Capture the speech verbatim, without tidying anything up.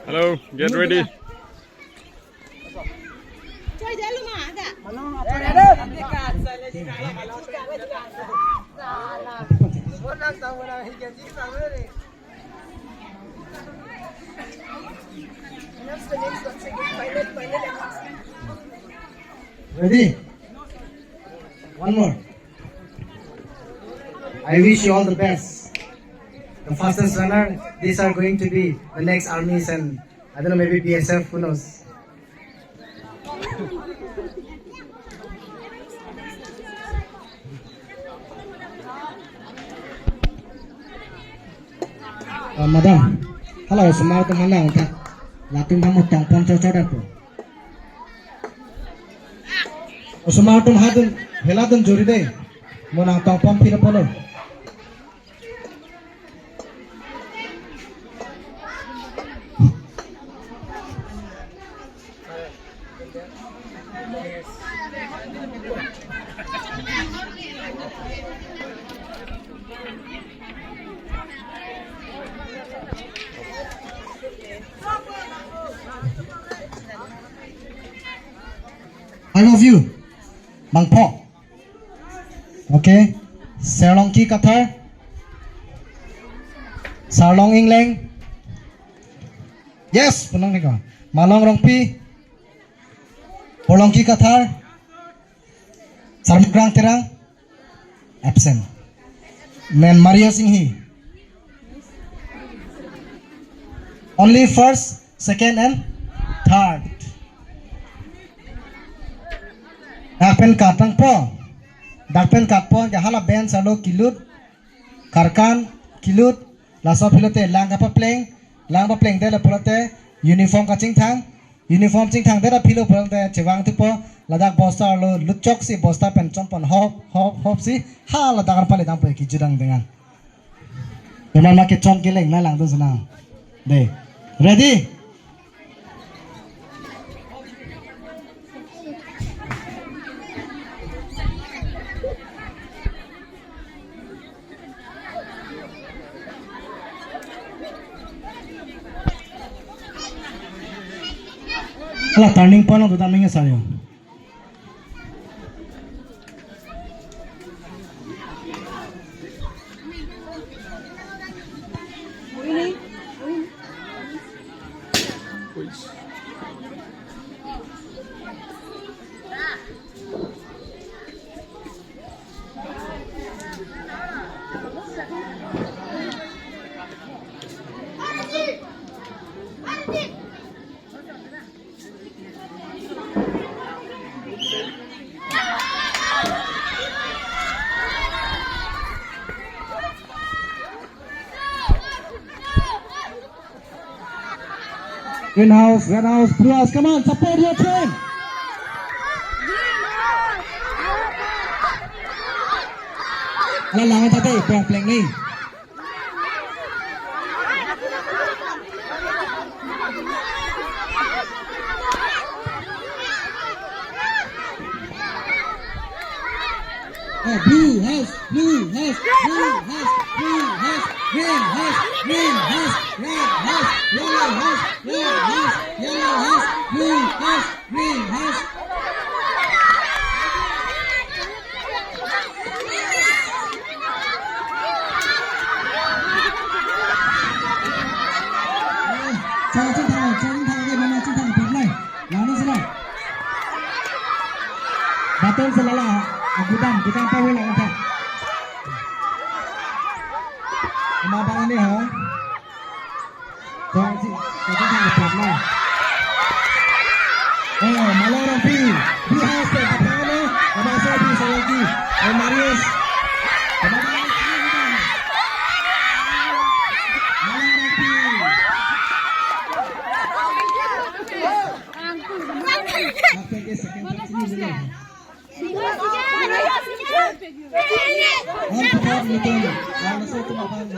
Hello, get ready. Ready? One more. I wish you all the best. The fastest runner, these are going to be the next armies and, I don't know, maybe B S F, who knows? Uh, madam, hala osomar atum aphan nangtha. Latum bang mo tongpon chorchor dan po. Osomar atum hadun, hela dun juri de. Mo nangtongpon phir apotlo. I love you. Bangpho. Okay. Serlongki Kathar. Sarlong Ingleng. Yes, punang nih ko. Malong Rongpi. Porlongki Kathar. Sarmukrang Terang. Absent. Men Mario Singhi. Only first, second and third. Dak pen katang po. Dak pen kat po, ja hala bench arlo kilut. Karkan, kilut. Laso aphi lote lang kapapleng. Lang paplengdet pulote uniform kachingthang. Uniform chingthangdet aphi lo pulote chevang thupo. Ladak bosta arlo lutchok si bosta pen chonpon hop, hop, hop si. Ha ladak arpale dampo kijudang dengan. Teman make chon keleng na langdun senang. De. Ready? Hala turning point tu daming sayo. Green house, red house, blue house, come on, support your team. Ala lang tadi, pleng pleng ni. Oh, blue house, blue house, blue house, blue house, green house, green house, red house, yellow house, red house, yellow house, blue house, green house. Chong chingthang, chong chingthang ke mana chingthang pernai. Lalu sila. Baton selala agudam kita tahu lah kita. Mabang ini ha. Chong chingthang, chong chingthang pernai. Oh, Malong Rongpi, di house te, Patang lo, Abasa di Salagi, oh, Marius. Malong Rongpi. Apa ke second kali ini? Om Puthat Lutung, langsung ke Malong.